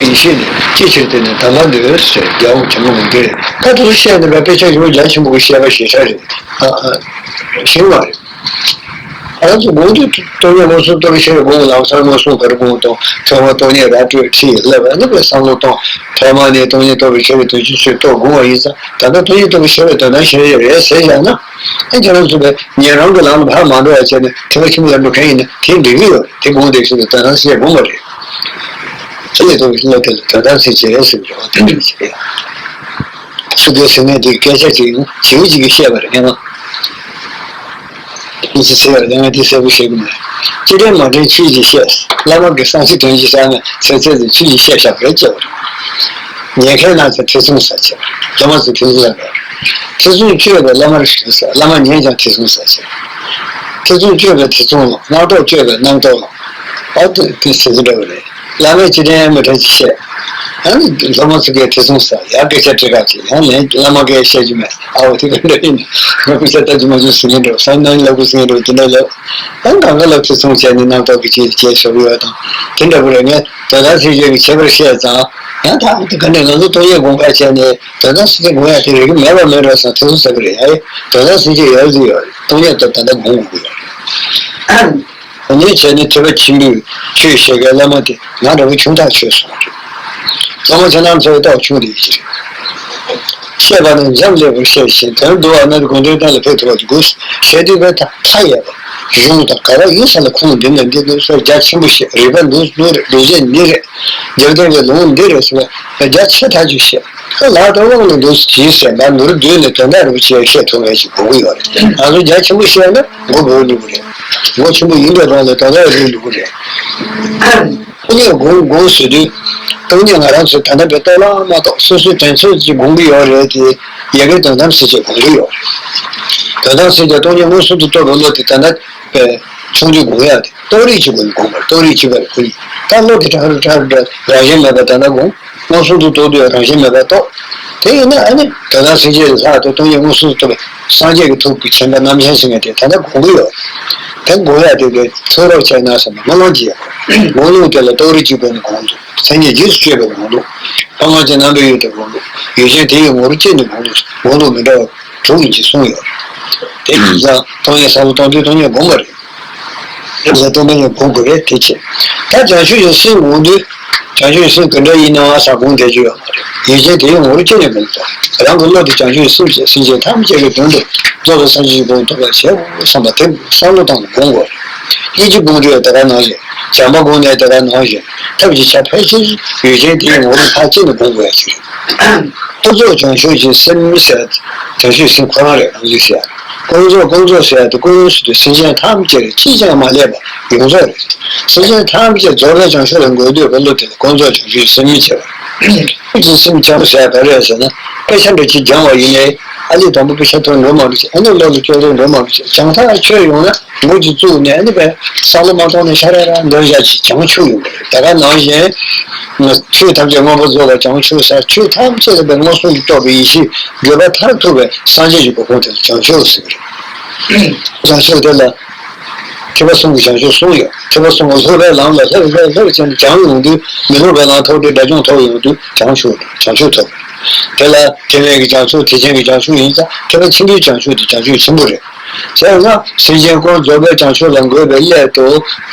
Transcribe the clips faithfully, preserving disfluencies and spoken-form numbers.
ཡེ་ཤེས་ནི་ཅི་ཕྱིར་དེ་ནི་དམ་པ་འདོད་ཟེར་རྒྱལ་བ་ཆེན་པོ་མི་འདོད་ཁ་ཐུག་བཤད་ནས་པའི་དཔེ་ཆ་ཡོངས་རྒྱ་ཆེན་པོ་གི་བཤད་པ་ཞེ་དྲག་རེད། ཨ་ཨ་ཤེས་མ་རེད། ང་ཚོ་དགོངས་དུས་སྟོང་ཉིད་མངོན་སུམ་རྟོགས་པའི་ཤེས་རབ་སྒོམ། ལམ་སང་མངོན་སུམ་ག་རེ་སྒོམ་དང་ཐོག་མར་སྟོང་ཉིད་ར་སྤྲོད་ཁྲིད་ལབ་པ་ནི་པའི་བསམ་བློ་གཏོང་། ཐོག་མར་ནས་སྟོང་ཉིད་རྟོགས་པའི་ཤེས་རབ་དོན་སྤྱི་ཆོས་རྟོགས་དགོངས་པ་ཡིན་ཙང་། ད་ལྟ་སྟོང་ཉིད་རྟོགས་པའི་ཤེས་རབ་དོན་དམ་ཤེས་རབ་རེད་ཟེར་བཞག་ན། ཨེ་ཁྱེད་རང་ཚོ་པའི་ཉན་རང་གི་ལམ་ལ་ཕར་མ་འགྲོ་བ་བྱས་ནས་ཐེག་པ་ཆེན་པོ་ལ་འགྲོ་མཁན་ཡིན་ན་དེ་འགྲིག་གི་ཡོད་རེད། དེ་དགོངས་དེ་ཤེས་རབ་དོན་དམ་ཤེས་རབ་སྒོམ་པ་རེད། ཅི་ལས་ཐུབ་པའི་བློ་དེ་ལ་དོན་དམ་ཚིག་བྱེད་ཟེར་བའི་འོ་དེ་འདྲ་ཞིག་རེད། སུ་དགོས་ཟེར་ནས་དེ་སྐད་ཆ་ཅིག་ཡང་ཇི་བོ་ཅིག་གིས་བཤད་པ་རེད་སྙམ། ཨིན་ཅི་ཟེར་བ་ལས་ང་དེ་གསལ་པོ་ཤེས་ཀྱི་མེད། ཅི་དྲན་མ་དྲན་ཆོས་ཅིག་བཤད། བླ་མ་གི་གསང་ཚིག་དོན་གྱི་བཤད་ན་ཚེ་ཚད་དུ་ཆོས་ཅིག་བཤད་བཞག་པ་རེད་ཅེས་པ་རེད། ཉན་མཁན་རྣམས་ཀྱིས་ཐེ་ཚོམ་ཟ་བྱེད། སློབ་མ་ཚོས་ཐེ་ཚོམ་ཟ་བ་རེད། ཐེ་ཚོམ་གཅོད་པའི་བླ་མར་ཞུགས་ཟེར། བླ་མ་ཉན་ཀྱང་ཐེ་ཚོམ་ཟ་བྱེད། ཐེ་ཚོམ་གཅོད་པའི་ཐེ་ཚོམ་ལ། རྣམ་རྟོག་གཅོད་པའི་རྣམ་རྟོག་ལ། ཨ་དེ་དེ་ཟེར་གྱི་འདྲ་བ་རེད། བླ་མས་ཅི་དྲན་མི་དྲན་ཅིག་བཤད། ཨ་ནི་སློབ་མ་ཚོ་གིས་ཐེ་ཚོམ་ཟ། ཡང་སྐད་ཆ་དྲི་ག་ཅིག་ཡང་ལན་བླ་མ་གིས་བཤད་རྒྱུ་མེད། ཨ་འོ་དེ་ག་འདྲ་ཡིན་ན་ང་སྐད་ཆ་ལྟ་རྒྱུ་མ་བྱུང་ཟེར་གྱི་འདྲ་བ། སང་ཉིན་ལབ་དགོས་ཟེར་གྱི་འདྲ་བ། དེ་འདྲ་ལབ། ཨ་གང་ག་ལ་ཐེ་ཚོམ་བྱས་ནས་རྣམ་རྟོག་གི་ཅིག་བྱས་ཤོར་གྱི་ཡོད་དང་དེ་འདྲ་པོ་རེད། ངས་དོན་དམ་ཚིག་བརྗོད་ཀྱི་ཁྱད་པར་བཤད་ཙང་། ཡང་ད་འོ་དེ་ག་འདྲ་ང་ཚོ་སྟོང་ཉིད་སྒོམ་ག་བྱས་ནས་དོན་དམ་ཚིག་སྒོམ་ཡ་དེ་རེད་གི་མེད་པ་མེད་འགྲོ་ས་ཐེ་ཚོམ་ཟ་གི་རེད། ཡ་ཡི་དོན་དམ་ཚིག་བརྗོད་ཡོད་ཟིག་ཡོད་རེད། སྟོང་ཉིད་དེ་ད་ལྟ་སྒོམ་དགོས་ཀྱི་ཡོད་རེད། དེ་ནས་བྱས་ནས་ཐེག་པ་ཆེན་པོའི་ཆོས་བཤད་མཁན་བླ་མ་དེ་ང་འདྲ་བོ་ཆུང་ཐག་ཆོད་སོང་བ་རེད། སློབ་མ་ཁྱེད་རང་ཚོའི་རྟོགས་ཆུང་དེ་ཡིན་གྱི་རེད། བཤད་པ་ནི་འཇམ་ལེགས་པར་བཤད་ཅིང་། དོན་བསྡུ་བ་ནི་དགོངས་དོན་གཏན་ལ་ཕེབས་ཐུབ་པ་དགོས། ཞེས་དུས་པའི་མཐའ་མཐའ་ཡས་པ། གཞུང་དང་ག་ར་ཡིན་ས་ལ་ཁུངས་འདི་ནས་འདི་འདི་སོགས་རྒྱ་ཆེན་པོ་བཤད། རིགས་པ་འདི་འདི་རེད། ལུགས་ཆེན་འདི་རེད། འཇིག་རྟེན་གྱི་ལུང་འདི་རེད་ཟེར་བའི་རྒྱ་ཆེ་ཐག་ཆོད་བཤད། ལྷག་ཏུ་དབང་ལུང་འདི་ཇི་སྲིད་མར་མདོར་བསྡུས་ནས་དོན་དག་རིན་པོ་ཆེ་བཤད་ཐུབ་མཁན་ཞིག་དགོས་ཀྱི་ཡོད་རེད། ང་ཚོ་རྒྱ་ཆེན་པོ་བཤད་ན་མགོ་འབོར་ནུས་པ་རེད། མགོ་ཆེན་པོ་ཡིན་པའི་དབང་ལ་དོན་དག་རིང་ནུས་པ་རེད། སྟོང་ཉིད་སྒོམ་སྒོམ་ཟེར་དུས། སྟོང་ཉིད་ང་རང་ཚོས་ད་ལྟ་བའི་རྟོགས་ལ་མ་གཏོགས་སོ་སོའི་དོན་ཚོད་ཅིག་སྒོམ་གྱི་ཡོད་རེད་དེ། ཡ་གིའི་དོན་དམ་ཚིག་བརྗོད་སྒོམ་གྱི་ཡོད་རེད། དོན་དམ་ཚིག་བརྗོད་སྟོང་ཉིད་མངོན་སུམ་དུ་རྟོགས་པའི་བློ་དེ་ད་ལྟ་བའི་ཆུང་ཆུང་སྒོམ་ཡག་དེ་རྟོགས་རིགས་གཅིག་པུ་ནས་སྒོམ་པར། རྟོགས་རིགས་གཅིག་པ་རེད་ཁོ་གཉིས། ད་བློ་དེ་ཁྲ་ཁྲ་ཁྲ་ཁྲ་རང་བཞིན་མེད་པ་ད་ལྟ་སྒོམ། མངོན་སུམ་དུ་རྟོགས་དུས་རང་བཞིན་མེད་པ་རྟོགས། དེ་ཡིན་ན་ཨ་ནི་དོན་དམ་ཚིག་བརྗོད་ལྷག་ཏུ་སྟོང་ཉིད་མངོན་སུམ་དུ་རྟོགས་པའི་སངས་རྒྱས་ཀྱི་ཐུགས་ཀྱི་མཁྱེན་པ་རྣམ་གཞག་ཟེར་མཁན་དེ་ད་ལྟ་སྒོམ་གྱི་ཡོད། དེ་སྒོམ་ཡག་དེ་གའི་ཐུགས་རོགས་བྱས་ན་བསམ་པ་སྨོན་ལམ་གྱི་ཡག་པོ། སྒོམ་ལུགས་དེ་ལ་རྟོགས་རིགས་གཅིག་པུ་ནས་སྒོམ་འདུག་མཚན་ཉིད་རྗེས་སུ་སྤྱོད་པའི་སྒོམ་ལུགས། ལྷ་ཁང་གི་རྣམ་པའི་ཡུལ་དུ་སྒོམ་ལུགས། ཡུལ་ཅན་དེ་ཡི་ངོ་བོར་བསྐྱེད་ནས་སྒོམ་ལུགས། སྒོམ་ལུགས་མི་འདྲ་བ་དྲུག་ཡིན་ཞེས་གསུངས་ཡོད། དེ་ཡིན་ཙང་སྟོང་ཉིད་ས་བོན་གཏོང་དུས་སྟོང་ཉིད་སྒོམ་པ་རེད། དེ་ལ་སྟོང་ཉིད་སྒོམ་དགོས་རེད་དེ་བྱས། ད་བྱང་ཆུབ་ཀྱི་སེམས་སྒོམ་དུས། བྱང་ཆུབ་ཀྱི་སེམས་ག་འདྲ་ཡིན་ནའང་ས་སྒོམ་བསྡད་རྒྱུ་ཡོད་མ་རེད། ཡུལ་ཅན་དེ་ཡི་ངོ་བོར་བསྐྱེད་ནས་སྒོམ་དང་། རང་གི་བློ་དེ་བྱང་ཆུབ་ཀྱི་སེམས་བསྐྱེད་སེམས་ཅན་ཐམས་ཅད་ཀྱི་དོན་དུ་རྫོགས་པའི་སངས་རྒྱས་ཀྱི་གོ་འཕང་ཐོབ་པར་བྱའོ་བསམ་པ་དེ་བསམ་བློ་བཏང་ནས་སྒོམ་དགོས་རེད། སྙིང་རྗེ་སྒོམ་དུས་དེ་ག་ནང་བཞིན། བྱམས་པ་སྒོམ་ནས་དེ་ག་ནང་བཞིན། ཐབས་ཀྱི་ཆ་ཕལ་ཆེར་ཡུལ་ཅན་དེའི་ངོ་བོ་ཐག་བཅད་ནས་སྒོམ་དགོས་ཡ་ཅིག་རེད། ཀུན་རྫོབ་བྱང་ཆུབ་ཀྱི་སེམས་ཟེར། བྱང་ཆུབ་སེམས་ཁོ་རང་རེད་རང་བཞིན་ཟེར། ཀུན་རྫོབ་ཀུན་རྫོབ་ཟེར་ཡ་དེ་ཀུན་ཟེར་དུས་སེམས་ཅན་ཐམས་ཅད་གཅིག་ཀྱང་མ་ལུས་པ་ཡོངས་རྫོགས་རེད། སེམས་ཅན་ཐམས་ཅད་རྫོགས་པའི་བྱང་ཆུབ་ལ་འགོད་འདོད་པའི་བློ་དེ་ལ་ཀུན་རྫོབ་བྱང་ཆུབ་ཀྱི་སེམས་མི་བྱེད་པ། ཀུན་གྱི་སེམས་བྱང་ཟེར་ཡ་ག་རེ་རེད་ཟེར་ན། སྐད་ཆ་འདྲ་གཅིག་སྦྱང་བ་ཡིན་ནའི། ཨ་ལས་དང་པོ་སྐད་ཆ་ཐོན་འགྲོ་མ་འགྲོ་ཅིག་ཨ་ནི་བློ་ལ་སྐྱོ་རེ་འགྲོ་མ་འགྲོ་ཅིག་བྱང་ཐག་ཆོད་ཡོང་ན། མགོ་གཅིག་བཙུགས་ནས་ཨ་ནི་པའི་བསམ་བློ་མ་གཏོང་ནས་ཤ་ར་ར་འདོན་བཞག་ཅིག་བྱང་ཆུབ་ཡོང་གི་རེད། དེ་ག་ནང་བཞིན་ཆོས་ཐམས་ཅད་མངོན་པར་རྫོགས་པ་བྱང་ཆུབ་ཟེར། ཆོས་ཐམས་ཅད་ལ་པའི་མངོན་སུམ་དུ་རྟོགས་པའི་ཡེ་ཤེས་འགྱུར་བ་མཐར་ཐུག་པའི་སངས་རྒྱས་ཀྱི་གོ་འཕང་དེ་ལ་བྱང་ཆུབ་ཟེར་གི་རེད། བྱང་ཆུབ་དེ་ལ་ཐེག་པ་གསུམ་གྱི་བྱང་ཆུབ་གསུམ་ཡོད། ཐེག་པ་གསུམ་ལ་སློབ་པའི་ལམ་ལ་སླེབས་སླེབས་སླེབས་བྱས་ནས་བྱང་ཡོང་དུས་མི་སློབ་པའི་ལམ་ཐོབ་སྟེ་དགྲ་བཅོམ་ཐོབ་ཡོང་དུས་བྱང་ཆུབ་བྱང་ཆུབ་ཐོབ། དེ་ལ་དྲི་མེད་ཀྱི་བྱང་ཆུབ་དེ་ཅན་གྱི་བྱང་ཆུབ་ཡིན་ཙང་ཐེག་པ་ཆེན་པོའི་བྱང་ཆུབ་དེ་བྱང་ཆུབ་ཆེན་པོ་རེད། བྱས་ན་སེམས་ཅན་ཀུན་རྫོགས་པའི་བྱང་ཆུབ་ལ་འགོད་པའི་སླད་དུ་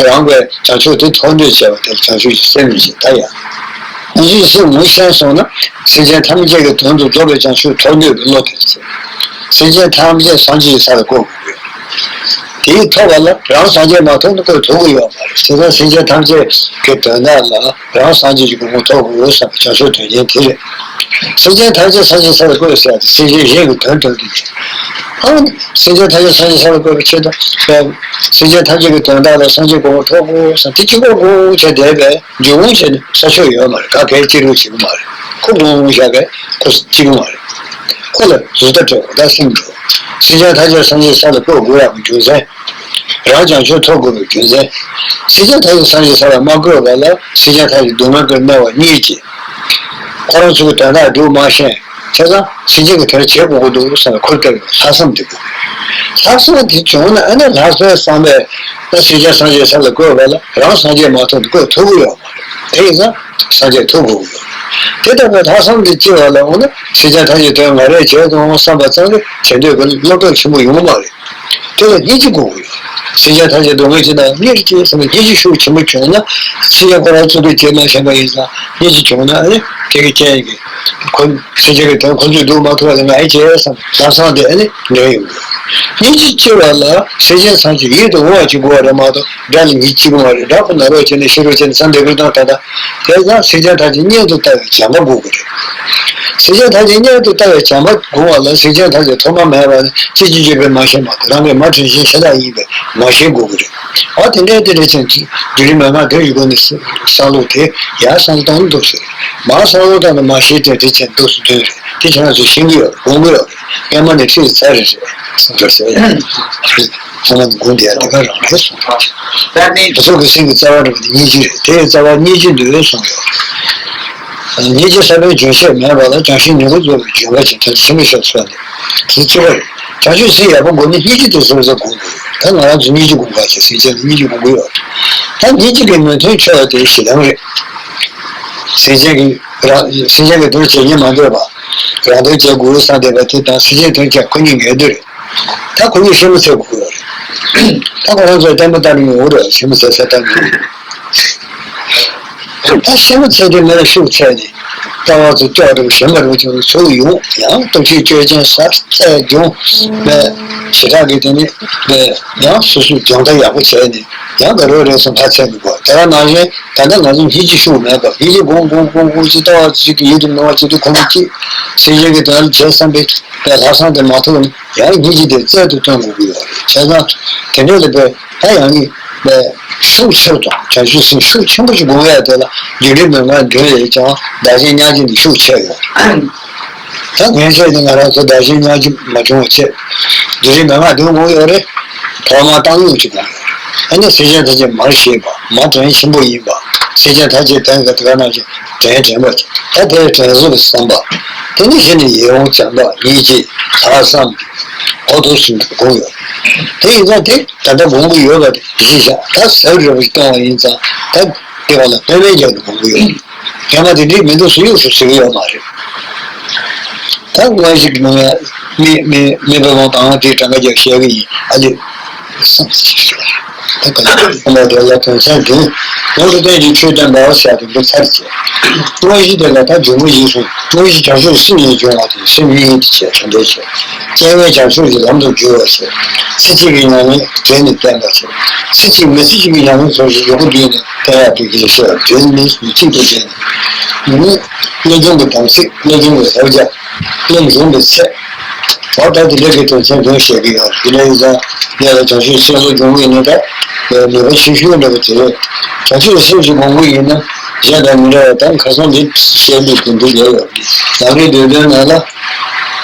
རང་གི་བྱང་ཆུབ་དེ་ཐོབ་འདོད་བྱས་པ་དེ་ལ་བྱང་ཆུབ་ཀྱི་སེམས་ཞེས་ད་ཡང་། སྙིང་རྗེའི་སེམས་ངོ་ཤེས་སོང་ན་སེམས་ཅན་ཐམས་ཅད་ཀྱི་དོན་དུ་རྫོགས་པའི་བྱང་ཆུབ་ཐོབ་འདོད་ཀྱི་བློ་དེ་ལ་བྱེད། སེམས་ཅན་ཐམས་ཅད་སངས་རྒྱས་ཀྱི་ས་ལ་བཀོད་དགོས། དེའི་ཐོབ་པ་ལ་རང་སངས་རྒྱས་མ་ཐོབ་ན་བཀོད་ཐུབ་ཀྱི་ཡོད་མ་རེད། བྱས་ཙང་སེམས་ཅན་ཐམས་ཅད་ཀྱི་དོན་དག་ལ་རང་སངས་རྒྱས་ཀྱི་གོ་འཕང་ཐོབ་དགོས་བསམ་པའི་བྱང་ཆུབ་དོན་ཆེན་དེ་རེད། སེམས་ཅན་ཐམས་ཅད་སངས་རྒྱས་ས་ལ་བཀོད་ཟེར་ཡ་དེ་སེམས་ཅན་གཞན་གྱི་དོན་དོན་དུ་བྱེད། ཨ་ནི་སེམས་ཅན་ཐམས་ཅད་སངས་རྒྱས་ས་ལ་བཀོད་པའི་ཆེད་དུ་སེམས་ཅན་ཐམས་ཅད་ཀྱི་དོན་དག་ལ་སངས་རྒྱས་གོ་འཕང་ཐོབ་དགོས་བསམ་དེ་གཅིག་པོ་དགོས་བྱས་བསྡད་པས་འབྱུང་ཁུངས་བྱས་ནས་ས་ཕྱོགས་ཡོད་མ་རེད། ག་གེ་ཅི་རུ་བྱེད་ཀྱི་མ་རེད། ཁོ་དགོངས་བཞག་གས་ཁོ་གཅིག་པོ་མ་རེད། ཁོ་ལ་བཟོ་ལྟ་སྤྲད་དགོས་ད་སེམས་འགྲོ། སེམས་ཅན་ཐམས་ཅད་སངས་རྒྱས་ས་ལ་བཀོད་དགོས་ཡག་གི་རྒྱུ་མཚན། རང་བྱང་ཆུབ་ཐོབ་དགོས་པའི་རྒྱུ་མཚན། སེམས་ཅན་ཐམས་ཅད་སངས་རྒྱས་ས་ལ་མ་བཀོད་པ་ལ་སེམས་ཅན་ཐམས་ཅད་སྡུག་བསྔལ་གྱིས་མནར་བ་གཉིས་ཀྱིས། ཁོ་རང་ཚོ་གི་དོན་དག་སྒྲུབ་མ་ཤེས། བྱས་ཙང་སེམས་ཅན་གྱི་དོན་བྱེད་དགོས་ཀྱི་འདུག་བསམ་ནས་ཁུར་བཏབ་ལྷག་བསམ་དེ་དགོས། ལྷག་བསམ་དེ་བྱུང་ན་ཨ་ནི་ལྷག་བསམ་བསམ་པས་ད་སེམས་ཅན་སངས་རྒྱས་ས་ལ་བཀོད་པ་ལ་རང་སངས་རྒྱས་མ་ཐོབ་ན་བཀོད་ཐུབ་ཀྱི་ཡོད་མ་རེད། དེ་ཡིན་ན་སངས་རྒྱས་ཐུབ་དགོས་ཀྱི་ཡོད། དེ་ལྟ་བུའི་ལྷག་བསམ་དེ་སྐྱེ་བ་ལ་འོ་ན་སེམས་ཅན་ཐམས་ཅད་དོན་ང་རེ་བྱས་སོང་བསམ་པ་ཙམ་གྱིས་བྱེད་འདོད་ཀྱི་བློ་གྲོས་ཆེན་པོ་ཡོང་གི་མ་རེད། དེ་ལ་སྙིང་རྗེ་དགོས་ཀྱི་ཡོད། སེམས་ཅན་ཐམས་ཅད་སྡུག་བསྔལ་ཅན་དང་གཉེར་ཅིག་བསམ་པའི་སྙིང་རྗེ་ཤུགས་ཆེན་པོ་བྱུང་ན། སེམས་ཅན་ཁོ་རང་ཚོ་དུ་བྱེད་མ་ཤེས་པ་ཡིན་ཙང་སྙིང་རྗེ་བྱུང་ན་ཨ་ནི་དེ་གི་རྐྱེན་གྱིས་ཁོ་སེམས་ཅན་གྱི་དོན་ཁོ་ཚོས་སྒྲུབ་མ་ཐུབ་པ་ལ་ང་ཡི་བྱས་བསམ་ལམ་སང་དེ་ཨ་ནི་འདྲེན་ཡོང་གི་ཡོད། སྙིང་རྗེ་སྐྱེ་བ་ལ་སེམས་ཅན་ཐམས་ཅད་ཡིད་དུ་འོང་བ་ཅིག་དགོས་པ་རེད་མ་གཏོགས་དགྲ་ལ་ཡིད་ཆེས་དགོས་མ་རེད། དགྲ་ཁོ་ན་རོགས་བྱས་ནས་ཤི་རོགས་བྱས་ནས་ས་འདི་བུད་བཏང་ད་ལྟ། དེ་ཙང་སེམས་ཅན་ཐམས་ཅད་གཉེན་དུ་ལྟ་བའི་བྱམས་པ་དགོས་ཀྱི་རེད། སེམས་ཅན་ཐམས་ཅད་གཉེན་དུ་ལྟ་བའི་བྱམས་པ་དགོས་པ་ལ་སེམས་ཅན་ཐམས་ཅད་ཐོག་མ་མེད་པ་ནས་ཅི་ཅི་སྤྱོད་པས་མ་ཤེས་པ་དང་རང་གི་མ་དྲན་ཤེས་ཤ་སྟག་ཡིན་པས་མ་ཤེས་དགོས་ཀྱི་རེད། འོ་དེ་འདྲའི་དེ་འདྲ་ཅན་གྱི་བརྒྱུད་རིམ་མན་ངག་དེ་ཡི་སྒོ་ནས་བསམ་བློ་དེ་ཡར་བསམ་བློ་བཏང་ནས་འདུག་ཟེར། མར་བསམ་བློ་བཏང་ནས་མ་ཤེས་དེ་དེ་ཅན་འདུག་སུ་དོན་རེད། དེ་ཁྱེད་རང་ཚོས་ཤེས་ཀྱི་ཡོད་རེད། དགོངས་ཀྱི་ཡོད་རེད། སྔོན་མ་ནས་ཁྲིད་ཚར་རེད་ཟེར་བ་ཟེར་ཡ། ཚང་མ་ནི་དགོངས་དེ་ཡ་དེ་ག་རང་རེད་གསུངས། བུ་ཚོ་གི་སེམས་ཀྱི་རྩ་བ་འགྲོ་བ་དེ་སྙིང་རྗེ་རེད། དེ་ཡི་རྩ་བ་སྙིང་རྗེ་འདུག་གསུངས་ཡོད། སྙིང་རྗེ་ས་བོན་རྒྱུན་ཆད་མེད་པ་ལ་བྱང་ཆུབ་ཉིད་ཀྱི་རྫོགས་པའི་འབྱོར་པ་ཅན་ཐམས་ཅད་ཆེན་པོ་ཞེས་གསུངས་ནས་དེ་གཙོ་བོ་རེད། བྱང་ཆུབ་སེམས་ཡག་པོ་སྒོམ་ནི་སྙིང་རྗེ་དེ་སོ་སོ་སྒོམ་དགོས་རེད། ད་ང་རང་ཚོ་སྙིང་རྗེ་སྒོམ་དགོས་ཀྱི་སེམས་ཅན་ལ་སྙིང་རྗེ་སྒོམ་དགོས་ཡོད་རེད། ད་སྙིང་རྗེ་གི་མི་མཐུན་ཕྱོགས་དེ་ཞེ་སྡང་རེད། སེམས་ཅན་གྱི་རང་སེམས་ཅན་གྱི་དོན་བྱེད་སྙིང་མ་འདོད་པ། རང་དོན་བྱེད་དགོས་བསམ་བསྡད་པ་དེ་དང་སེམས་ཅན་དོན་བྱེད་ཁོ་གཉིས་ངེས་འདུག་རེད། ད་ཁོ་གཉིས་ཤེས་མི་ཚད་དགོས་ཀྱི་ཡོད་རེད། ད་ཁོ་རང་ཚོས་ལྟད་མོ་ལྟ་ནས་ཡོང་གི་རེད། ཤེས་མི་ཚད་ཚད་ལྟ་ནས་ཡོང་གི་རེད། ད་ཤེས་མི་ཚད་དེ་མེད་ན་ཤུགས་ཚད་ནས་ལྟ་བ་ཚོ་སྐྱོ་རུ་ཞེན་པ་རུ་ཀྱང་ཚུར་ཡོང་ཡང་སྟོབས་ཤུགས་སྐྱོ་ཅན་ས་ཚད་སྦྱོང་བས་ཞེ་དྲག་གི་དེ་ནས་ཡང་སོ་སོའི་སྦྱོང་བརྡར་ཡག་པོ་བྱས་ནས་ཡང་དགའ་རོགས་རེ་ཟུང་ཁ་ཚད་མི་དགོས། དེ་ག་ནང་བཞིན་ད་ལྟ་ང་ཚོ་སྙིང་རྗེ་ཤུགས་མེད་པ་སྙིང་རྗེ་སྒོམ་སྒོམ་སྒོམ་སྒོམ་ཅིག་ལྟ་བ་ཅིག་གི་ཡིད་དུ་མི་འོང་བ་ཅིག་ཏུ་ཁོ་མི་སྐྱིད། སེམས་ཅན་གྱི་དོན་བྱེད་བསམ་པའི་ལྷག་བསམ་དེ་མ་ཐུབ་ན་ཡང་སྙིང་རྗེ་དེ་རྩལ་དུ་གཏོང་དགོས་ཀྱི་ཡོད་རེད། བྱས་ཙང་དེ་འདྲ་ལས་པའི་ད་ཡང་ནི་ཤུགས་ཆེ་རུ་དང་བྱང་ཆུབ་སེམས་ཤུགས་ཆེན་པོ་ཞིག་སྒོམ་ཡ་དེ་ལ་རྒྱུ་འབྲས་མན་ངག་འདོན་ཡས་ཀྱང་བདག་གཞན་མཉམ་བརྗེ་ནི་ཤུགས་ཆེ་ཡོད་རེད། ད་ངས་བཤད་ནི་ང་རང་ཚོ་བདག་གཞན་མཉམ་བརྗེ་མ་བྱུང་བ་བྱས། རྒྱུ་འབྲས་མན་ངག་འདོན་དགོས་ཡོད་རེད། ཐོག་མར་བཏང་སྙོམས་ཅིག་དགོས་ཡོད་རེད། ཨ་ནི་སེམས་ཅན་ཐམས་ཅད་མར་ཤེས་པ་མ་དྲན་ཆེན་པོ་ཡིན་པ། སེམས་ཅན་ཐམས་ཅད་དོན་ག་དེ་ག་ནང་བཞིན་དོན་དྲན་པ་ཅིག་ད་དེར་དྲན་གསོ་གི་བསམ་པ། དེ་ནི་གཞི་ནས་ཡིད་འོང་བྱམས་པ་སྙིང་རྗེ་ལྷག་བསམ་གོ་ཐོས་ཟིན་དུ་དགོས་ཡོད། དེ་ཡིན་ཙང་དེ་ད་ལྟ་སྒོམ་གྱི་ཡོད་པ་དེ་གཞི་བཞག་ད་ཟབ་རིམ་པ་ཞིག་གཏོང་བ་ཡིན་ཙང་ད་དེ་བ་ལ་དཔེ་མེད་རྒྱབ་ཏུ་སྒོམ་གྱི་ཡོད། ཡང་ན་དེ་འདྲའི་མི་འདུག་ཟེར་ཡོད་ཟེར་ཟེར་གྱི་ཡོད་མ་རེད། ད་ང་ཞིག་གི་ནང་ཡང་མི་མི་མི་བུ་མོ་དང་དེའི་གྲངས་ཀ་རྒྱབ་བཤད་གི་ཡིན་ཨ་ལེ། བསམ་ཞིག་ཞུ་བ་ད་ག་ལ་ཁོ་ན་དེ་ལ་དོན་ཚན་བདུན། ཡོངས་སུ་བསྟན་ཅིང་ཆོས་བསྟན་པ་ཟེར་དེ་འདི་ཚར་བཅད། དངོས་གཞི་དེ་ལ་ད་འབྱུང་པོ་ཡིན་གསུངས། དངོས་གཞི་བྱང་ཆུབ་སེམས་ཉིད་འབྱུང་བ་དེ་སེམས་ཉིད་ཡིན་དེ་བྱས་དྲན་པས་བྱས། སྐྱེ་བོའི་བྱང་ཆུབ་ཀྱི་ལམ་དུ་བསྒྱུར་བར་བྱེད། ཚེ་གཅིག་གི་ཉམས་ལེན་དྲན་ནས་བསྟན་པར་བྱེད། ཚེ་གཅིག་མི་ཚེ་གཅིག་གི་ཉམས་ལེན་སོགས་ཀྱི་ཡོད་པོ་འདི་ནི་བསྟན་ཡག་དེ་གིས་ཤེས་པར་དེ་ནི་ཡུལ་གཅིག་ཏུ་བྱས་ནས། ནི་བློ་སྦྱོང་གི་དམ་ཚིག་བློ་སྦྱོང་གི་ཟབ་རྒྱ། བློ་འབྱོངས་པའི་ཚད། འོ་ད་དེ་འདྲ་གི་དོན་ཚན་བདུན་བཤད་ཀྱི་ཡོད། དེ་འདྲ་ཡིན་ཙང་ངས་ལ་བྱང་ཆུབ་སེམས་ལ་སྦྱོང་གི་ཡིན་ན་ད་ནུས་པ་ཆེ་ཤོས་འདྲ་བ་དེ་རེད། བྱང་ཆུབ་སེམས་ཀྱི་སྒོམ་གྱི་ཡིན་ན་གཞན་དང་མི་འདྲ་བ་དང་ཁ་སང་འདི་བཤད་འདུག་དེ་འདུག་ཡོད་ཡོད། ནང་གི་འདོད་དོན་ནང་ལ་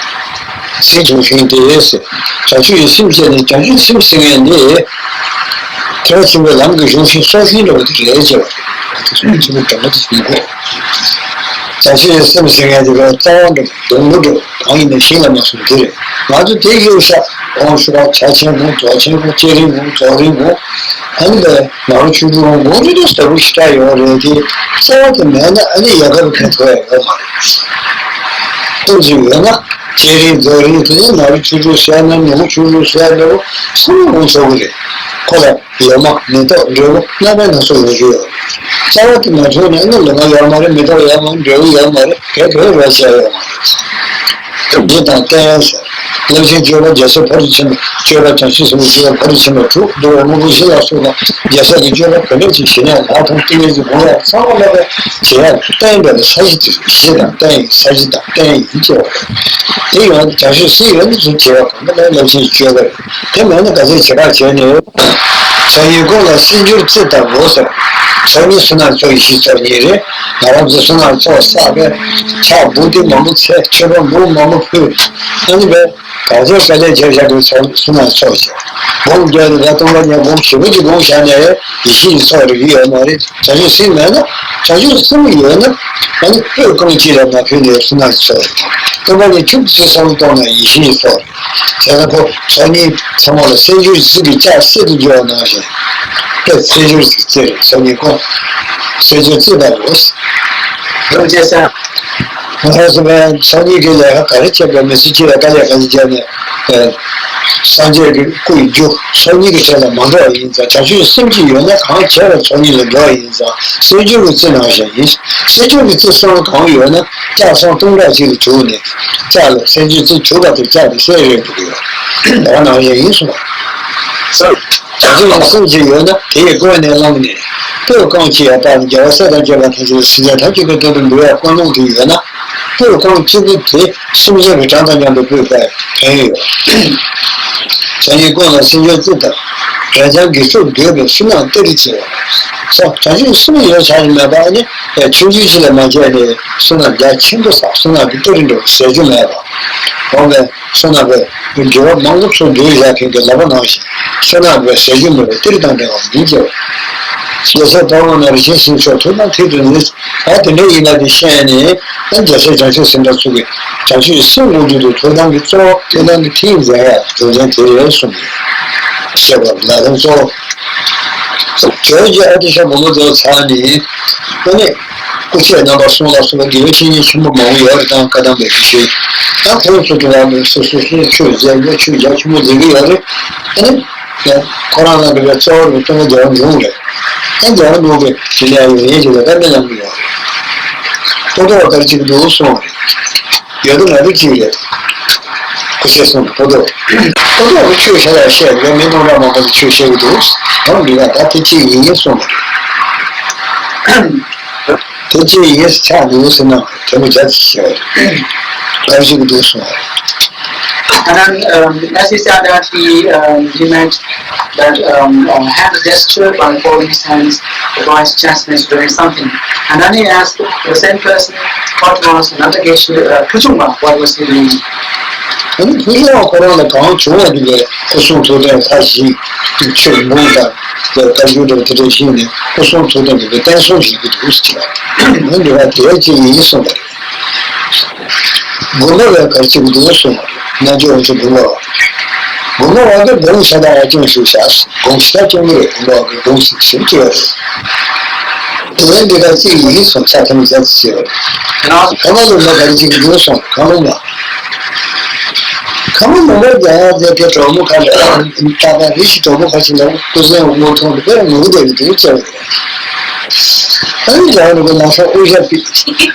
སེམས་བྱུང་ཤིང་དེ་ཟེར། བྱང་ཆུབ་ཀྱི་སེམས་བསྐྱེད་ནས་བྱང་ཆུབ་སེམས་ཟེར་མཁན་འདི་ཐེག་པ་ཆེན་པོའི་ལམ་གྱི་གཞུང་ཤིང་སྲོག་ཤིང་འདྲ་བ་དེ་རེད་ཅེས་པ་རེད། ཆེན་པོ་དྲན་པ་དེ་མི་དགོས། བྱང་ཆུབ་ཀྱི་སེམས་ཟེར་མཁན་དེ་ག་རྩ་བ་འདྲ་བ་སྡོང་པོ་འདྲ་བ་གང་ཡིན་ནའི་ཤིང་ལ་མ་སོང་དེ་རེད། ང་ཚོ་དེ་གཡུག་ཤག་ཁོང་ཤུ་ར་ཆ་ཆེན་པོ་རྫོགས་ཆེན་པོ་ལྕེ་རིང་པོ་རྫོགས་རིང་པོ་ཨ་ནི་བས་ནང་ཆུ་ཆུ་འོང་འོང་དུས་དུ་ཟ་བུ་ཞིག་ཆགས་ཡོད་རེད་དེ། རྩ་བ་དེ་མེད་ན་ཨ་ནི་ཡ་ག་རུ་ཕན་ཐོགས་ཡ་ཡོད་མ་རེད། ཁོང་ཚོས་ཡོད་ན་ལྕེ་རིང་རྫོགས་རིང་དེ་ནི་ནང་ཆུ་ཆུ་ཟས་ན་ནང་ཆུ་ཆུ་ཟས་ན་ཚུར་འོང་ཆོག་གི་རེད། ཁོ་ལ་ཡོད་མ་མེ་ཏོག་འབྲས་བུ་སྣ་མའི་སྣ་ཚོགས་ཡོང་རྒྱུ་ཡོད་རེད། རྩ་བ་དེ་མ་ཐོན་ན་ཨ་ནི་ལོ་མ་ཡོད་མ་རེད། མེ་ཏོག་ཡོད་མ་རེད། འབྲས་བུ་ཡོད་མ་རེད། གས་གས་རོ་བྱས་ཡོད་མ་རེད། འདི་དང་བསྟན་ཟེར། རླབས་ཆེན་སྤྱོད་པ་རྒྱལ་སྲས་ཕ་རོལ་ཕྱིན་པ་སྤྱོད་པ་བྱང་ཆུབ་སེམས་དཔའི་སྤྱོད་པ་ཕ་རོལ་ཕྱིན་པ་དྲུག་འདུལ་བ་དངོས་པོ་བཞི་ལ་སོགས་པ་རྒྱལ་སྲས་ཀྱི་སྤྱོད་པ་བེད་མེད་ཅིག་ཞི་གནས་ལྷག་མཐོང་ཏིང་ངེ་འཛིན་སྒོམ་ཡག་ཚང་མ་སློབ་པའི་བྱེད་ཡག་བསྟན་པའི་ས་གཞི་དེ་གཞི་དང་བསྟན་ཡིན། ས་གཞི་དང་བསྟན་ཡིན་ཅེས་པ་རེད། དེ་ཡང་བྱང་ཆུབ་སེམས་ཡོད་ན་ཚུར་བྱེད་པ་གང་ག་ལ་རླབས་ཆེན་སྤྱོད་པ་རེད། དེ་མེད་ན་ག་ཚད་བྱེད་པ་བྱས་ནས་ཚོགས་གཉིས་ཀུན་ལ་སྲིད་འགྱུར་རྩི་ལྟར་འོ་ཟེར། ཚོགས་གཉིས་ཚོགས་ན་ཚོགས་བཞི་ཚོགས་གཉིས་རེད། ང་རང་ཚོ་ཚོགས་ན་ཚོགས་བསགས་པས་ཕྱག་འབུལ་ཏེ་མང་པོ་འཚལ། མཆོད་པ་འབུལ་མང་པོ་ཕུལ། ཨ་ནི་བས་ག་ཚོད་དཀའ་ལས་བརྒྱབ་བཞག་པའི་ཚོགས་ཚོགས་ན་ཚོགས་བྱས། འབུམ་བརྒྱབ་ནས་ད་སྟོང་པ་ཉིད་སྒོམ་ཞེ་པོ་ཅིག་སྒོམ་བཞག་ནས་ཡེ་ཤེས་ཀྱི་ཚོགས་རེག་གི་ཡོད་མ་རེད། བྱང་ཆུབ་སེམས་མེད་ན་བྱང་ཆུབ་སེམས་ཡོད་ན་ཨ་ནི་སྤོས་རྐང་གཅིག་ལ་མ་ཕུལ་ནས་ཚོགས་ན་ཚོགས་རེད། སྟོང་པ་ཉིད་ཐུགས་ཀྱི་སེམས་གཏོང་ན་ཡེ་ཤེས་ཀྱི་ཚོགས་རེད། དེ་ལ་ཁོ་ཚོགས་གཉིས་ཚང་མ་ལ་སེམས་སྦྱོར་རྩིས་ཀྱི་ལྕགས་གསེར་དུ་འགྱུར་བ་ནང་བཞིན། དཔེ་སེམས་སྦྱོར་རྩིས་ཀྱི་རྩིས་རེད། ཚོགས་གཉིས་ཀུན། སེམས་ཅན་བརྩིས་པ་རེད། རང་རྒྱལ་སེམས། ང་རང་ཚོ་ཚོགས་གཉིས་ཀྱི་ལས་ཀ་ག་རེ་བྱེད་དགོས། མི་ཚེ་གཅིག་ལ་དཀའ་ལས་ག་ཚོད་བརྒྱབ་ནས། སངས་རྒྱས་ཀྱི་སྐུ་ཡི་རྒྱུ་ཚོགས་གཉིས་ཀྱི་གྲལ་ལ་མ་འགྲོ་བ་ཡིན་ཙང་། བྱང་ཆུབ་སེམས་ཅིག་ཡོད་ན་གང་བྱས་པ་ཚོགས་གཉིས་ལ་འགྲོ་བ་ཡིན་ཙང་། སེམས་ཅན་གྱི་བརྩེ་ནང་བཞིན་ཡིན། སེམས་ཅན་གྱི་བརྩེ་བསམ་བློ་གང་ཡོད་ན་ལྕགས་ཟམ་སྟོང་ཕྲག་གཅིག་ལ་གྲུབ་ནས། ལྕགས་ལ་སེམས་ཅན་བརྩེ་གྲུབ་པ་དེ་ལྕགས་དེ་སེ་རེད་འདུག་གི་ཡོད། ད་ནང་བཞིན་ཡིན་གསུངས། བྱང་ཆུབ་ཀྱི་སེམས་ཅིག་ཡོད་ན་དེ་ཡི་ཀུན་ནས་བསླངས་ནས། སྤོས་རྐང་གཅིག་ཡང་སྤར་ནས། རྒྱལ་བ་སྲས་དང་བཅས་པ་ཐམས་ཅད་ལ། སེམས་ཅན་ཐམས་ཅད་ཀྱི་དོན་དུ་འབུལ་བའི་ཀུན་སློང་དེ་ཡོད་ན། སྤོས་རྐང་གཅིག་པུ་དེ་སེམས་ཅན་གྱི་གྲངས་དང་མཉམ་དུ་སྤོས་པའི་ཕན་ཡོན་ཡོད། བྱང་ཆུབ་ཀུན་ལ་སེམས་ཅན་བརྩེ་དང་། རབ་འབྱམས་དགེ་ཚོགས་འདོད་པས་བསོད་ནམས་གཏེར་དུ་བྱིན་པ། སོ། བྱང་ཆུབ་སེམས་ཡོད་ཆགས་ཀྱི་མེད་པ་ནི་ཆུང་ཆུང་ཞིག་ལ་མ་བྱས་ནས་བསོད་ནམས་རྒྱ་ཆེན་པོ་བསགས། བསོད་ནམས་ཀྱི་གཏེར་འདྲ་བོ་ཟད་རྒྱུ་མེད་པ། འོ་བས། བསོད་ནམས་པས་དགེ་བ་མང་པོ་ཚུར་འདུས་བཞག་མཁན་གྱི་ལག་པ་ནང་བཞིན། བསོད་ནམས་པས་ཟད་རྒྱུ་མེད་པའི་གཏེར་དང་འདྲ་བ་མིན་ཀྱང་། རྒྱལ་སྲས་དཔའ་བོ་རྣམས་རིན་ཆེན་གསུང་མཆོག་ཐུགས་དམ་མཐིལ་དུ་ནི། ཨ། དེ་འདྲ་ཡིན་པ་དེ་ཤེས་ནས། ཨ། རྒྱལ་སྲས་བྱང་ཆུབ་སེམས་དཔའ་ཚོ་གིས་བྱང་ཆུབ་སེམས་དངོས་རྒྱུད་དུ་ཐོབ་ཐང་གི་གཙོ་བོ་ཐོབ་ཐང་གི་མཐིལ་འཛིན་ཡ་རྒྱུ་མཚན་དེ་རེད་གསུངས་ཡོད། ཞེས་པ་ལ་ལུང་གཙོ་བོ། ཇོ་བོ་རྗེ་ཨ་ཏི་ཤ་མང་པོ་རྫོགས་ཚར་ནས། ཨ་ནི། སྐུ་ཚེ་རྣམ་པ་གསུམ་ལ་སོགས་པའི་དགེ་བའི་བཤེས་གཉེན་ཆེན་པོ་མང་པོ་ཡོད་རེད། དང་བཀའ་གདམས་པའི་དགེ་བཤེས། ད་ཁོང་ཚོ་དུ་བ་མི་སོ་སོ་སོ་ཆོས་མཛད་སྒོ་ཆོས་རྒྱ་ཆེན་པོ་མཛད་ཀྱི་ཡོད་རེད། ཨ་ནི། ཁོ་རང་ལ་འདི་བའི་གཙོ་བོ་རུ་སྟོན་པ་རྒྱལ་བ་འབྲུག་རེད། ཨ། རྒྱལ་བ་འབྲུག་གི་དྲིན་ལན་ཡོད་ཡིན་ཅེས་ལ་བཀའ་མོལ་གནང་གི་ཡོད་རེད། པོ་ཏོ་བ་དར་ཅིག་འདུག་གསུངས་རེད། ཡོད་དོ་ང་དོ་གཅིག་རེད། ཁུ་སེ་གསུངས་པོ་ཏོ། པོ་ཏོ་བ་ཆོས་བྱ་ཡ་བཤད་རེད། མི་སྟོང་ཕྲག་མང་པོ་ཞིག་ཆོས་བཤད་ཀྱི་འདུག་ཨོ་འདི་ག་ད་དེ་གཅིག་ཡིན་གསུངས་པ་རེད། དེ་གཅིག་ཡིན་ཆགས་འདུག་ཟེར་ན་དེ་མོ་རྒྱ་ཆེ་ཞེས་པ་རེད། དར་ཅིག་འདུག་གསུངས་པ་རེད། And then, um, as he said that he, um, he meant that, um, uh, hand gesture by folding his hands, the vice chancellor is doing something. And then he asked the same person what was another gesture, uh, Phuchungma, what was he doing? ཨ་ནི་ཕུ་ཆུང་བ་ཁོ་རང་ལ་གང་བྱུང་བ་འདི་གའི་སྐུ་གསུང་ཐུགས་རྟེན་ཁ་ཞིག་ཆོས་འབུམ་དང་བཀའ་འགྱུར་དང་དེ་འདྲ་ཞིག་ནས་སྐུ་གསུང་ཐུགས་རྟེན་འདི་གའི་བསྟན་སྲུང་ཞིག་གི་འདུག་ཟེར། ཨ་ནི་འདི་ག་དེ་ཅི་ཡིན་གསུངས་པ་རེད། དགོངས་པ་བས་གར་ཅིག་འདུག་གསུངས། རྣལ་འབྱོར་བ་ཚོ་དགོངས་པ་བ། དགོངས་པ་བ་གི་དགོངས་ཤ་སྟག་ཨ་ཅུང་ཞིག་བཞག་དགོངས་ཤ་སྟག་སྐྱོང་གི་རེད། དགོངས་པ་བ་གི་དགོངས་ཤིག་ཞིག་སྐྱེ་བ་རེད། དེ་ཡང་འདི་ག་ཅིག་ཡིན་གསུངས། ས་ཐམ་ཟ་ཅི་བྱེད་པ་རེད། ཁ་མ་ལུང་པ་གར་ཅིག་འདུག་གསུངས། ཁ་ལུང་པ། ཁ་མ་ལུང་པ་རྒྱ་ཡག་ཟེར་དེ་གྲོགས་མོ་ཁ་ལ་ཏག་ཏག་རེ་ཞིག་གྲོགས་མོ་ཁ་ཅིག་ལ་སྐུ་གཟན་འོག་མོ་མཐོང་དུ་དཔེ་ངུ་བསྡད་ཀྱི་འདུག་སྐྱེ་བ་རེད། ཨ་ནི་རྒྱ་ནུ་གི་ལ་ས་དབུ་ཞྭ་ཕུད་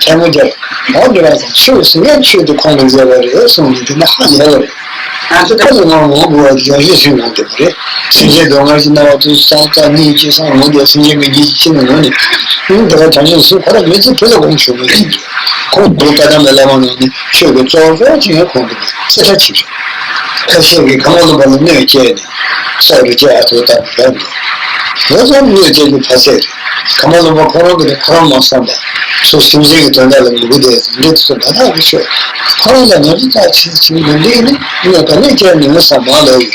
ཐལ་མོ་སྦྱར། ཨོ་འདི་ར་ས་ཆོས་ཟེར་ཡང་ཆོས་དེ་ཁོང་གིས་མཛད་པ་རེད་གསུངས་ནས་དེ་ནི་ཧ་ལས་པ་རེད། ང་ཚོ་ཁ་ལ་ངང་ངོ་དགོས་པ་དེ་རང་བཞིན་སེམས་ངང་དེ་མ་རེད། སེམས་ཅན་སྡུག་བསྔལ་གྱི་སྣང་བ་དུ་ས་རྩ་གཉིས་ཀྱི་སང་ངོ་དེ་སེམས་ཅན་གྱི་གཉིས་ཀྱི་ཕྱི་ནང་ངོ་ནས་ཨ་ནི་འདི་ར་བྱང་ཆུབ་སེམས་ཁོ་ར་མི་ཚེ་ཕུད་ལ་དགོངས་ཞུ་མི་ཡིན། ཁོང་གི་བཀའ་གདམས་པའི་བླ་མ་ནང་ནས་ཆོས་ཀྱི་གཙོ་བོ་གཙོ་བོ་ཅིག་ཡང་ཁོང་གི་རྩེ་གྲ་ཆེ་ཤོས། ཁ་ཤས་ཀྱིས་ཁ་མ་ལུང་པ་ལ་གནོད་སྐྱེལ་ནས་སྲོག་རུ་སྐྱེལ་ཨ་ཐུ་ད་རབ་འདུག་ལོ་ཙམ་གནོད་སྐྱེལ་རྒྱུ་ཕ་ཚད་རེད། ཁ་མ་ལུང་པ་ཁོ་རང་གི་དེ་ཁོ་རང་མ་བསམ་པ། སོ་སེམས་ཅན་གྱི་དོན་དག་ལ་མི་དགོས་དེ་འདྲེ་དེ་ཚོ་ད་ལྟ་གི་ཆོས། ཁོ་རང་ལ་ང་ཚོ་ད་ཆེ་ཆེ་མི་འདྲེ་ནི་ངས་ག་ནས་སྐྱེལ་མི་ཡོང་བསམ་པ་ལོག་ཡོད།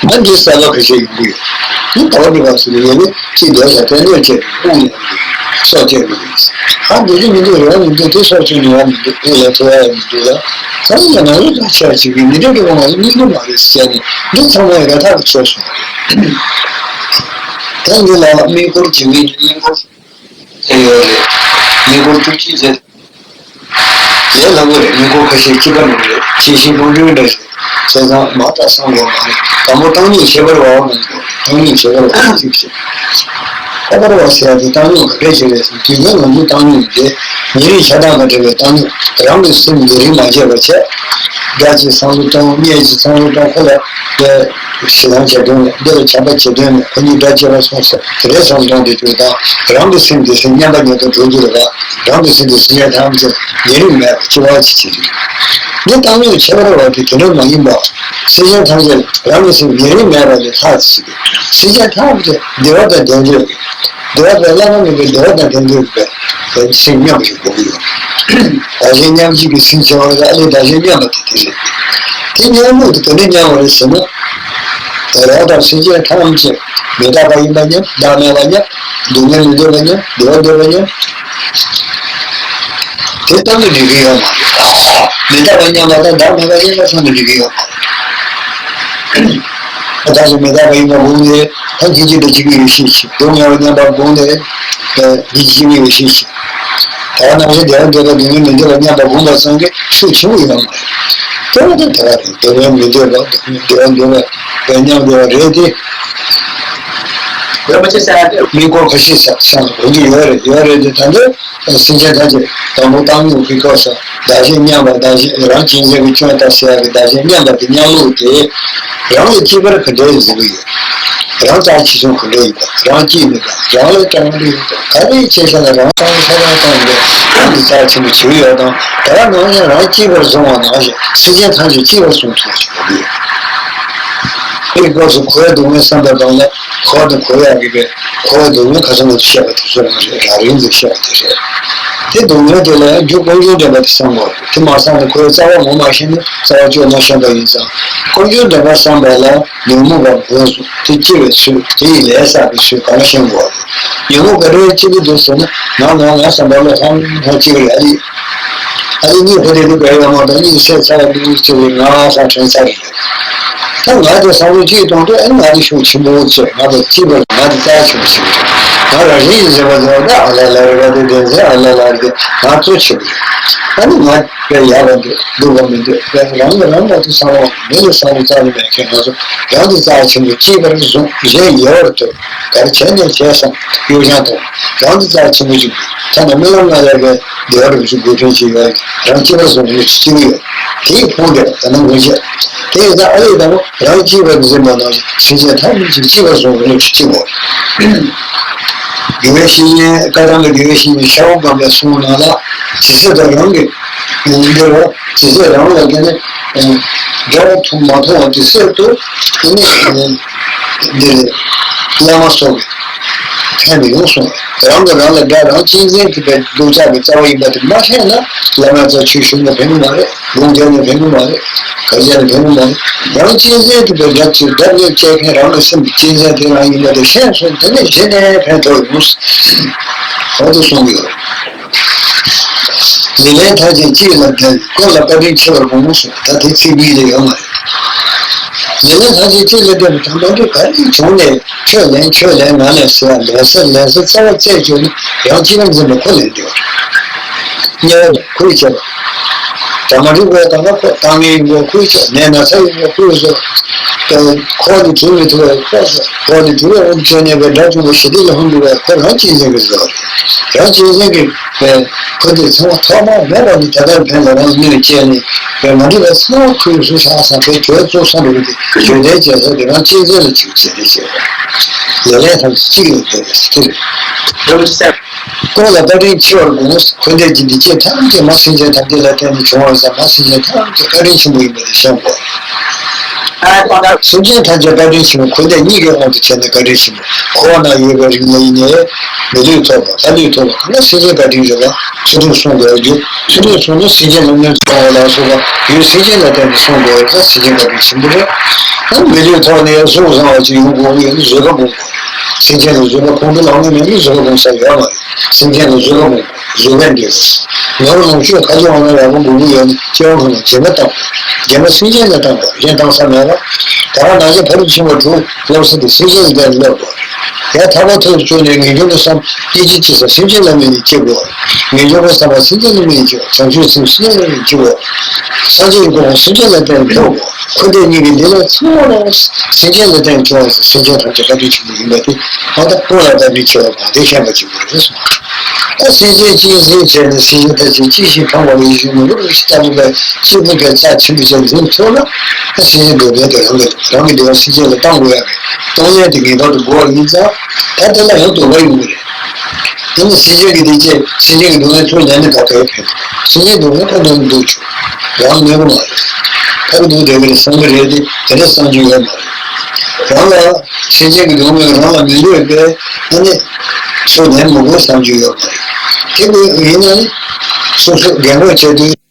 ང་འདི་གསར་པ་ཁ་ཤས་ཡོང་གི་ཡོད། ངས་ད་བར་འདི་བ་ཚོ་ལ་ཡ་ནི་ཅི་འདོད་བྱ་དེ་གནོད་སྐྱེལ་དུ་གཏོང་ཡོང་གི་ཡོད། སྲོག་སྐྱེལ་མི་འདུག་ཧ་འདོད་ཀྱི་མི་འདུག་རེ་བ་མི་འདུག་དེ་སྲོག་སྐྱེལ་ནུས་པ་མི་འདུག་དེ་ལས་ཐོབ་ཡ་ཡང་མི་འདུག་ལ། ད་ཡིན་ན་ང་ཚོ་ད་ཆ་གཅིག་གི་མི་འདྲེ་འདྲེ་པོ་ང་ཚོ་གཉིས་འདྲེ་མ་རེད་ཟེར་ནས་འདི་ཚང་མ་ཡང་ར་ཐག་གི་ཆོད་སོང་། ད་འདི་ལ་མི་འཁོར་གྱི་མི་མི་འཁོར་དེ་ཡོད་རེད། མི་འཁོར་བཅུ་གཅིག་ཟེར། ལས་སླ་པོ་རེད། མི་འཁོར་ཁ་ཤས་གཅིག་པ་མི་རེད། ཆེ་ཞིང་ལྷུན་གྲུབ་འདྲ་ཞིག་བྱས་ཙང་མ་དག་བསམ་དགོས་མ་རེད། དང་པོ་བཏང་སྙོམས་ཁྱད་པར་བ་བ་མི་འདུག་བཏང་སྙོམས་ཁྱད་པར་བ་གཅིག་བྱེད། ཁྱད་པར་བ་ཟེར་ཡ་དེ་བཏང་སྙོམས་ག་འདྲ་བྱེད་རེད་ཟེར་དུས་རྒྱུན་ང་ཚོའི་བཏང་སྙོམས་དེ་ཉེ་རིང་ཆགས་སྡང་དང་བྲལ་བའི་བཏང་སྙོམས། རང་གི་སེམས་ཉེ་རིང་མ་བྱས་པ་བྱས། དགྲ་གཅིག་བསམ་བློ་གཏོང་། གཉེན་གཅིག་བསམ་བློ་གཏོང་། ཁོ་ལ་དེ་ཞེ་སྡང་བྱེད་དོན་མེད། འདི་ལ་བྱམས་པ་བྱེད་དོན་མེད། ཁོ་གཉིས་དགྲ་བྱས་པ་སོང་ཟེར་དེ་འདྲའི་བསམ་བློ་གཏོང་དུས་ད་རང་གི་སེམས་དེ་སེམས་མཉམ་པ་ཉིད་དུ་འགྲོ་རྒྱུ་རེད་པ། རང་གི་སེམས་དེ་སེམས་ཅན་ཐམས་ཅད་ཉེ་རིང་མེད་པ་སྐྱོ་བ་ཅིག་བྱེད་ཀྱི་འདུག་འདི་བཏང་སྙོམས་ཁྱད་པར་བ་དེ་དེ་འདྲ་མ་ཡིན་པ། སེམས་ཅན་ཐམས་ཅད་རང་གི་སེམས་ཉེ་རིང་མེད་པ་ལས་ལྷག་ཅིག་སེམས་ཅན་ཐམས་ཅད་བདེ་བ་དང་ལྡན་འདོད་ཀྱི། བདེ་བ་དང་བླ་ན་མེད་པའི་བདེ་བ་དང་ལྡན་འདོད་ཀྱི་སེམས་མཉམ་པ་ཞིག་དགོས་ཀྱི་ཡོད། བདག་གཞན་མཉམ་བརྗེ་གི་སེམས་ཅན་བ་ལ་ཨ་ལས་བདག་གཞན་མཉམ་པ་དེ་དེ་རེད། དེ་མཉམ་ལུགས་དེ་ག་འདྲ་མཉམ་པ་རེད་ཟེར་ན། རང་དང་སེམས་ཅན་ཐམས་ཅད་མི་རྟག་པ་ཡིན་པ་མཉམ། བདག་མེད་པ་མཉམ། སྡུག་བསྔལ་མི་འདོད་པ་མཉམ། བདེ་བ་འདོད་པ་མཉམ། དེ་ལྟ་བུ་འགྲིག་གི་ཡོད་མ་རེད། མི་རྟག་པ་མཉམ་པ་དང་བདག་མེད་པ་མཉམ་པ་ཚང་མ་འགྲིག་གི་ཡོད་མ་རེད། ད་ལྟ་ཚོ་མི་རྟག་པ་ཡིན་པ་དགོངས་ནས་ད་ཁྱེད་ཀྱིས་འདི་གཅིག་གི་ཡོད་ཤེས་ཤིག་སྡུག་བསྔལ་བ་མཉམ་པ་དགོངས་ནས། པའི་མི་གཅིག་མིན་པའི་ཤེས་བཞིན། ད་ག་ནང་བཞིན་བདེ་བ་འདོད་པ་སྡུག་བསྔལ་མི་འདོད་པ་མཉམ་པར་བསྒོམས་པ་ཙམ་གྱིས་ཤུགས་ཆེན་པོ་ཡོད་མ་རེད། དེ་བ་དེ་ད་ག་རེད། སྡུག་བསྔལ་མི་འདོད་པ་སྡུག་བསྔལ་བདེ་བ་འདོད་པ་བས་མཉམ་འདོད་པ་རེད་དེ། རིན་པོ་ཆེ་ཟེར་ཡ་དེ་མི་སྐོར་ཁ་ཤས་ས་ས་ལ་གོ་རྒྱུ་ཡོད་རེད། ཡོད་རེད་དེ། ད་འདི་སེམས་ཅན་ཐམས་ཅད་དང་པོ་བཏང་སྙོམས་ཀྱི་སྐབས་སུ་བདག་གཞན་མཉམ་པ་བདག་གཞན་རང་གཅེས་འཛིན་གྱི་སྐྱོན་དང་ཟེར་ཡ་གི་བདག་གཞན་མཉམ་པ་གི་མཉམ་ལུགས་དེ་རང་ལ་གཅེས་པར་ག་འདྲའི་འཛིན་གྱི་ཡོད། རང་རྩ་ཆེ་ཆུང་ག་འདྲ་ཡིན་པ། རང་གཅེས་ནུས་པ། རང་ལ་དྲང་བདེན་ཡོད་པ། ག་རེ་བྱས་ཤག་ལ་རང་སང་ས་རང་བཏང་ཡོད། རང་གི་རྩ་ཆེན་པོ་བྱེད་ཀྱི་ཡོད་དང་། ད་ག་ནང་བཞིན་རང་གཅེས་པར་བཟུང་བ་ནང་བཞིན་སེམས་ཅན་ཐམས་ཅད་གཅེས་པར་བཟུང་ཐུབ་པ་ཞིག་དགོས་ཀྱི་ཡོད། དེའི་སྐབས་སུ་འཁོར་བའི་སྡུག་བསྔལ་བསམ་པའི་སྒང་ལ་འཁོར་དང་འཁོར་ཡག་གི་པའི་འཁོར་བའི་སྡུག་བསྔལ་ཁ་སང་ང་ཚོས་བཤད་པ་དེ་ཚོ་རང་རེད། རང་རེད་འདི་བཤད་པ་དེ་རེད། དེ་སྡུག་བསྔལ་དེ་ལ་རྒྱུ་ཀུན་འབྱུང་ལྡན་པ་དེ་བསམ་དགོས་རེད། དེ་མ་བསམ་ནས་འཁོར་བའི་རྩ་བ་ངོ་མ་ཤེས་ན་རྩ་བ་སྐྱོ་ན་ཤོར་བ་ཡིན་ཙང་། ཀུན་འབྱུང་ལྡན་པ་བསམ་པ་ལ་ཉོན་མོངས་པ་འགོས་སོ། དེ་སྐྱེ་བའི་ཚུལ། དེ་ཡི་ལས་བསགས་པའི་ཚུལ་གང་ཤེས་དགོས་རེད། ཉོན་མོངས་ག་རེ་སྐྱེ་གི་འདུག་ཟེར་ན། ང་ང་ང་བསམ་པ་ལ་ཧང་ཧང་སྐྱེ་གི་རེད། ཨ་ལི་ཨ་ལི་གཉིད་ཁུག་དེ་དུས་ག་ཡོད་མ་གཏོགས། གཉིད་སད་ཚར་བ་དུས་སྐྱེ་བའི་ང་ང་ས་དྲན་ཚར་རེད། ད་ང་དེ་བསམ་བློ་གཅིག་གཏོང་དུས། ཨ་ནི་ང་དེ་ཤུགས་ཆེན་པོ་བྱས། ང་དེ་གཅིག་པར་ང་དེ་རྩ་ཆེན་པོ་ཞིག་རེད། ང་རང་བཞིན་ཡིན་ཟེར་བ་དེ་ད་ཨ་ལ་ལ་རེད་པ། དེ་བདེན་ཚད་ཨ་ལ་ལ་རེད། དེ་ང་གཙོ་ཆེ་བ་རེད། ཨ་ནི་ང་དེ་ཡག་པ་འདུག་སྡུག་པ་མི་འདུག་དེ་རང་གི་རང་པ་དེ་བསམ་བློ་མི་ལ་བསམ་བློ་རྩ་ལ་མེད་མཁན། ང་ཚོ་རང་དེ་རྩ་ཆེན་པོ་གཅིག་པར་བཟུང་། གཞན་ཡལ་བར་གཏོང་། ག་རེ་བྱས་ནས་བྱས་སམ་གཡུག་བྱང་གཏོང་། རང་དེ་རྩ་ཆེན་པོ་ཞིག་ཐ་ན་རྨི་ལམ་ལྔ་ལས་པའི་བདེ་བ་རིན་པོ་ཆེ་དགོས་མཁན་ཞིག་ཡོད། རང་གཅེས་པར་བཟུང་ནས་སྐྱེ་གི་ཡོད། དེ་ཡི་ཕུང་དེ་ལ་ད་ནང་ངོས་བྱས། དེ་ཡིན་ཙང་ཨ་ལས་དང་པོ་རང་གཅེས་པར་འཛིན་པ་ནང་བཞིན་སེམས་ཅན་ཐམས་ཅད་གཅེས་པར་བཟུང་བའི་བློ་གཅིག་གཅིག་པོ། དགེ་བའི་བཤེས་གཉེན། བཀའ་ཐང་གི་དགེ་བའི་བཤེས་གཉེན་ཤར་ཝང་སྒམ་པོའི་གསུང་ནང་ལ། ཇི་སྲིད་དུ་རང་གི་འདི་རུ་ཇི་སྲིད་རང་ལ་དེ་ནི་འབྲས་བུ་མཐོང་མ་མཐོང་བ་དེ་སྲིད་དུ་དེ་ནི་འདི་བླ་མ་སོགས་ཀྱི་ཕན་མི་ཡོང་གསུངས། རང་གིས་རང་ལ་དགྲ། རང་གཅེས་འཛིན་གྱི་པའི་སྡུག་ཅག་གི་རྩ་བ་ཡིན་པ་དེ་མ་ཤེས་ན། བླ་མའི་རྩ་ཆོས་ཞུས་ན་ཕན་གི་མ་རེད། དགོངས་བརྒྱབ་ན་ཕན་གི་མ་རེད། ག་རེ་བྱས་ན་ཕན་གི་མ་རེད། རང་གཅེས་འཛིན་གྱི་པའི་དགྲ་གཅིག་དགྲ་གཉིས་བཅད་མཁན་རང་གི་སེམས་ཀྱི་གཅེས་འཛིན་དེ་རང་ཡིན་པ་དེ་ཤེས་སོང་། དེ་ནས་གཞི་ནས་ཕན་ཐོགས་ཡོང་། འོ་དེ་གསུང་གི་ཡོད། ལེ་ལན་ཐམས་ཅད་གཅིག་ལ་བརྟེན། ཀུན་ལ་བཀའ་དྲིན་ཆེ་བར་དགོངས་གསུངས། ད་དེ་ཚིག་གཉིས་ལས་ཡོད་མ་རེད། ལེ་ལན་ཐམས་ཅད་གཅིག་ལ་བརྟེན་པའི་དང་པོ་དེ་ག་རེ་བྱུང་ནས། ཁྱོད་ལན་ཁྱོད་ལན་ང་ལན་ཟེར་བ། ལན་ཟེར་ལན་ཟེར་རྩ་བ་རྩེ་གཅོད་ནས་རང་གཅེས་པར་འཛིན་པ་ཁོ་ལན་འདེབས། དམྱལ་བ་ཁོས་བྱས་པ། དགྲ་མ་འགྲིག་པའི་དང་པོ་ཁོ་བཏང་ངེས་ཡིན་པ་ཁོས་བྱས། ནད་ན་ཚ་ཡིན་པ་ཁོས་བཟོས། ཁོ་ནི་གྲོལ་མི་ཐུབ་པའི་ཁོ། ཁོ་ནི་གྲོལ་བའི་དབུགས་ཆད་ནས་པའི་དགྲ་བཅོམ་པ་ཞི་བདེ་ལ་ལྷུང་འགྲོ་བའི་ཁོ་རང་གཅེས་འཛིན་གྱི་བཟོ་བ་རེད། རང་གཅེས་འཛིན་གྱི་པའི་ཁོ་དེ་ཚང་མ་ཐོག་མ་མེད་པ་ནི་ད་ལྟར་ཕན་ལ་རང་གནོད་བྱས་ནས་པའི་མ་འགྲིག་པ་ཚང་མ་ཁོའི་གཟུགས་ས་ས་པའི་གྱོད་གཙོ་ས་འགྲོ་གི་དེ་གྱོད་དེ་བྱས་ས་དེ་རང་གཅེས་འཛིན་ལ་ཅིག་བྱས་ཏེ་བྱས། ལེ་ལན་ཐམས་ཅད་གཅིག་ལ་བརྟེན་པས་ཟེར། ཀུན་ལ་བཀའ་དྲིན་ཆེ་བར་དགོངས། འཁོར་འདས་ཀྱི་འདི་སྐྱེ་ཐམས་ཅད་མ་སེམས་ཅན་ཐམས་ཅད་ལ་བརྟེན་ནས་བྱུང་བ་ཙམ། མ་སེམས་ཅན་ཐམས་ཅད་བཀའ་དྲིན་ཆེན་པོ་ཡིན་པ་དེ་ཤེས་དགོས། སེམས་ཅན་ཐམས་ཅད་བཀའ་དྲིན་ཆེན་པོ། འཁོར་འདས་གཉིས་ཀྱི་དབང་དུ་བྱས་ནས་བཀའ་དྲིན་ཆེན་པོ། འཁོར་བ་ན་ཡོད་པའི་རིགས་ལ་ཡིན་ནའི། མི་ལུས་ཐོབ་པ་ལྷ་ལུས་ཐོབ་པ་གང་ག་སེམས་ཅན་བཀའ་དྲིན་རེད་པ། ཚུལ་ཁྲིམས་སྲུང་དགོས་རྒྱུ། ཚུལ་ཁྲིམས་སྲུང་ན་སེམས་ཅན་ལ་གནོད་འཚེ་གཏོང་བ་ལ་སོགས་པ་ཡུལ་སེམས་ཅན་ལ་བརྟེན་ནས་སྲུང་དགོས་པ་སེམས་ཅན་བཀའ་དྲིན་ཆེན་པོ་རེད། ད་མི་ལུས་ཐོབ་ནས་གཟུགས་བཟང་བ་ཅིག་ཡོང་དགོས་ཀྱི་ཡོད་ན་བཟོད་པ་སྒོམ་དགོས། སེམས་ཅན་ལ་བཟོད་པ་ཁོང་ཁྲོ་ལངས་ངེས་མེད་ན་བཟོད་པ་སྒོམ་ས་ཡོད་མ་རེད། སེམས་ཅན་ལ་བཟོད་པ་སྒོམ། བཟོད་པས་འདོད། ནོར་ལོངས་སྤྱོད་ག་ཚོད་ཡོང་ན་ཡག་པོ་དགོས་ཀྱི་ཡོད་ན་སྐྱེ་བ་ཁོ་ན་སྦྱིན་པ་བཏང་། སྦྱིན་པ་སེམས་ཅན་ལ་བཏང་དགོས། གཞན་བཏང་ས་མེད་པ། ད་ག་ནང་བཞིན་ཕ་རོལ་ཏུ་ཕྱིན་པ་དྲུག་སློབ་ས་དེ་སེམས་ཅན་ལ་བརྟེན་ནས་སློབ་དགོས། ཡང་ཐར་པ་ཐོབ་ཏུ་བཅུག་ནས་ངེས་འབྱུང་གི་བསམ་སྙིང་རྗེ་སྐྱེ་ས་སེམས་ཅན་ལ་དམིགས་ནས་སྐྱེ་དགོས། ངེས་འབྱུང་གི་བསམ་པ་སེམས་ཅན་ལ་དམིགས་ནས་སྐྱེ་དགོས། བྱང་ཆུབ་སེམས་སེམས་ཅན་ལ་དམིགས་ནས་སྐྱེ་དགོས། སངས་རྒྱས་ཀྱི་གོ་འཕང་སེམས་ཅན་ལ་བརྟེན་ནས་ཐོབ་དགོས། འཁོར་འདས་གཉིས་ཀྱི་བདེ་ལེགས་ཚང་མ་ལ་སེམས་ཅན་ལ་བརྟེན་བྱུང་བ་སེམས་ཅན་ཐམས་ཅད་བཀའ་དྲིན་ཆེན་པོ་ཡིན་པ་དེ་ང་དང་ཀུན་ལ་བཀའ་དྲིན་ཆེ་བ་མ་དེ་ཤེས་པ་གཅིག་པུ་རེད་གསུངས། ད་སེམས་ཅན་གཅེས་འཛིན་བྱས་ནས་སེམས་ཅན་ཐམས་ཅད་གཅེས་ཤིང་ཕངས་པ་ལ་ཡིད་བཞིན་ནོར་བུ་ལྟ་བུ་ལ་གཅེས་པུ་གི་རྩ་ཆེན་པོ་ཅན་འཛིན་ཐུབ་ན། ད་སེམས་ཅན་འགྲོ་བའི་དེ་རང་གི་རང་གི་བདེ་བ་སེམས་ཅན་ལ་བཏང་དགོས་ཡ་གི་གཏོང་ལེན་དེ་ངེས་པར་དུ་དགོས་པ་ཡིན་ཙང་། ད་དེ་ལ་ཡང་དོགས་པ་ཡོང་གི་རེད། དེ་ནི་སེམས་ཅན་གྱི་བདེ་སྐྱིད་སེམས་ཅན་གྱི་སྡུག་བསྔལ་ཁྱོད་ཉར་ནས་ག་གའི་ཕན། སེམས་ཅན་སྡུག་བསྔལ་ཁོ་ནར་འདུག་ཆོག་རང་ནོར་གི་མ་རེད། ཕ་གི་འདུག་བསྡད་གི་རེད་བསམ་གི་རེད་དེ་དེ་འདྲ་བསམ་རྒྱུ་ཡོད་མ་རེད། རང་ལ་སེམས་ཅན་གྱི་སྡུག་བསྔལ་རང་ལ་མི་འདོད་པས་ཨ་ནི་ཚུར་ལེན་མི་དགོས་བསམ་རྒྱུ་ཡོད་མ་རེད། དེ་དགོས་ཡིན་ན་ནི་སོ་སོ་རྒན་གོག་བྱས་དུས།